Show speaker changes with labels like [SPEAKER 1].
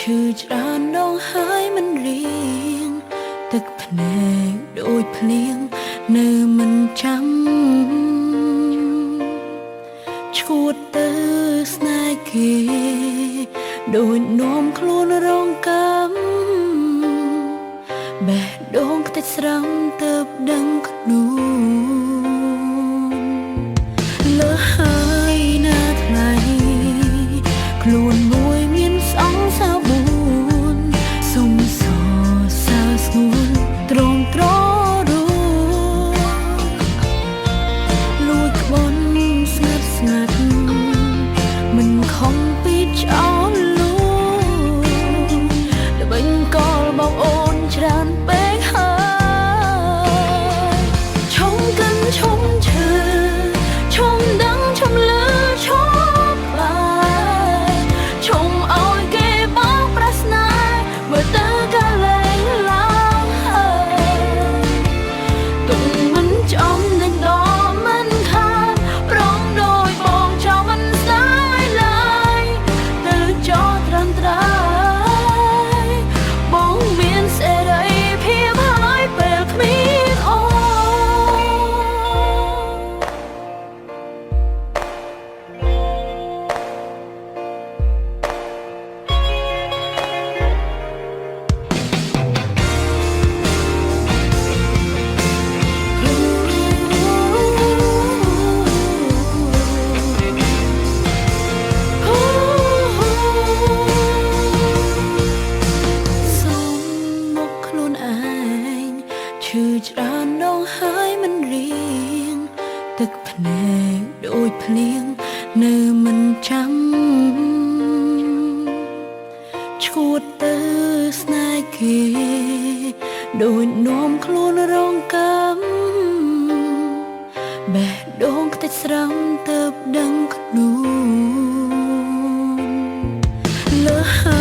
[SPEAKER 1] ឈឺច្រើនដងហើយមិនរៀងទឹកភ្នែកដូចភ្លៀងនៅមិនចាំឈួតទៅស្នេហ៍គេដូចនាំខ្លួនរងកម្មបេះដូងខ្ទេចស្រង់ទៅដឹងខ្លួនលើហើយណាថ្លៃខ្លួនមួយមានសង្សាបួនសុំសរសើរស្ងួនត្រងត្ររួលួចក្បន់ស្ងាត់ស្ងាត់មិនខំពីចោលលួល្បិញកលបងអូនច្រើនពេកហើយឈុំកិនឈុំឈឺឈុំដឹងឈុំលឺឈុំបាយឈុំឲ្យគេបោកប្រាស្នេហ៍មើលទៅក៏លែងឡើងហើយទុំមិនចំនឹងដល់មិនខានប្រងដោយបងចោលមិនស្ដាយឡើយទៅចោលត្រឹមត្រៃបងមានសេរីភាពហើយពេលគ្មានអូន សុំមកខ្លួនឯងឈឺច្រើនដងហើយមិនរៀងទឹកភ្នែកដូចភ្លៀងនៅមិនចាំឈួតទៅស្នេហ៍គេដូចនាំខ្លួនរងកម្មបេះដូងខ្ទេចស្រង់ទៅដឹងខ្លួនលើហើ